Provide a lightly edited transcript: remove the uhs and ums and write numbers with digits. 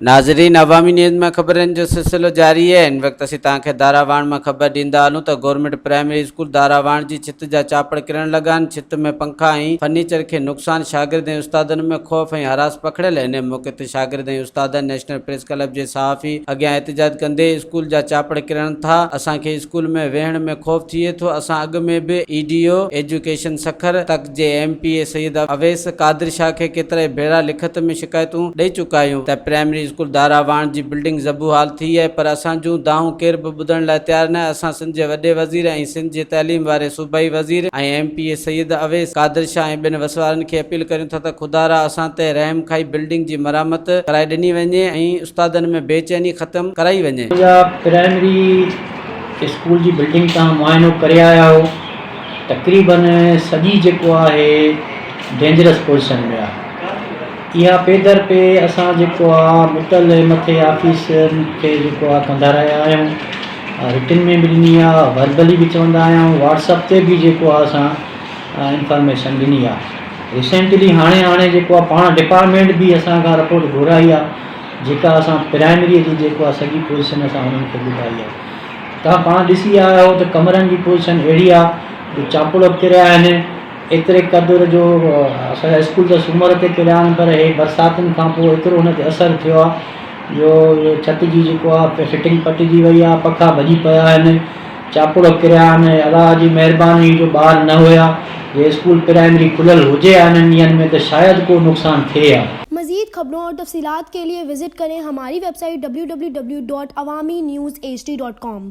ناظرين عوامي نيوز مان خبرن جو سلسلو جاري آهي هن وقت اسين توهان کي داراواڻ مان خبر ڏيندا هلون ته گورنمينٽ پرائمري اسڪول داراواڻ جي ڇت جا چاپڙ ڪرڻ لڳا آهن ڇت ۾ پنکا ۽ فرنيچر کي نقصان شاگرد ۽ استادن ۾ خوف ۽ هراس پکڙيل ان موقعي تي شاگرد ۽ استادن نيشنل پريس ڪلب جي صحافي اڳيان احتجاج ڪندي اسڪول جا چاپڙ ڪرڻ ٿا اسان کي اسڪول ۾ ويهڻ ۾ خوف ٿئي ٿو اسان اڳ ۾ به E D O education Sukkur تڪ جي M P A Syed Awais Qadir Shah کي ڪيترائي ڀيرا لکت ۾ شڪايتون ڏئي چڪا آهيون ته پرائمري اسڪول دارا واڻ جي بلڊنگ زبون حال ٿي آهي پر اسان جون دانهون ڪير به ٻڌڻ لاء تيار ناهي اسان سنڌ جي وڏي وزير ۽ سنڌ جي تعليم واري صوبائي وزير ۽ M P A Syed Awais Qadir Shah ۽ ٻين وسوارن کي اپيل ڪريون ٿا ته خدارا اسان تي رحم کائي بلڊنگ جي مرمت ڪرائي ڏني وڃي ۽ استادن ۾ بي چيني ختم ڪرائي وڃي. اها پرائمري اسڪول جي بلڊنگ تان معائنو ڪري آيا آهيو تقريبن سڄي جيڪو آهي ڊينجرس پوزيشن ۾ آهي اها پي در پي اسان جيڪو آهي متعلق مٿي آفيسرن کي جيڪو آهي ڪندا رهيا آهيون رٽن ۾ به ڏني آهي وربلي به چوندا آيا آهيون واٽس اپ تي به جيڪو آهي اسان انفارميشن ڏني آهي ريسينٽلي هاڻي هاڻي جيڪو آهي پاڻ ڊپارٽمينٽ به اسان کان رپورٽ گهرائي آهي جيڪا اسان پرائمريء جي جيڪو آهي سڄي پوزيشن اسان انهن کي ٻڌائي آهي. توهان پاڻ ڏسي آيا آهيو ته ڪمرن جي پوزيشن اهڙي آهي جو چاپڙ به ڪريا آهن ايتري قدر جو اسان جا اسڪول ته سومر تي ڪريا آهن پر هي برساتن کان پوء ايترو هن تي اثر ٿيو آهي جو ڇت جي جيڪو آهي فٽنگ پٽجي وئي آهي پکا ڀڄي پيا آهن چاپڙ ڪريا آهن ۽ الله جي مهرباني جو ٻار نه هيا جي اسڪول پرائمري کليل هجي ها انهن ڏينهن ۾ ته شايد ڪو نقصان ٿئي ها. مزيد خبرون اور تفصيلات کے لئے وزٽ ڪرين ھماري web site www.awamiNewsHD.com.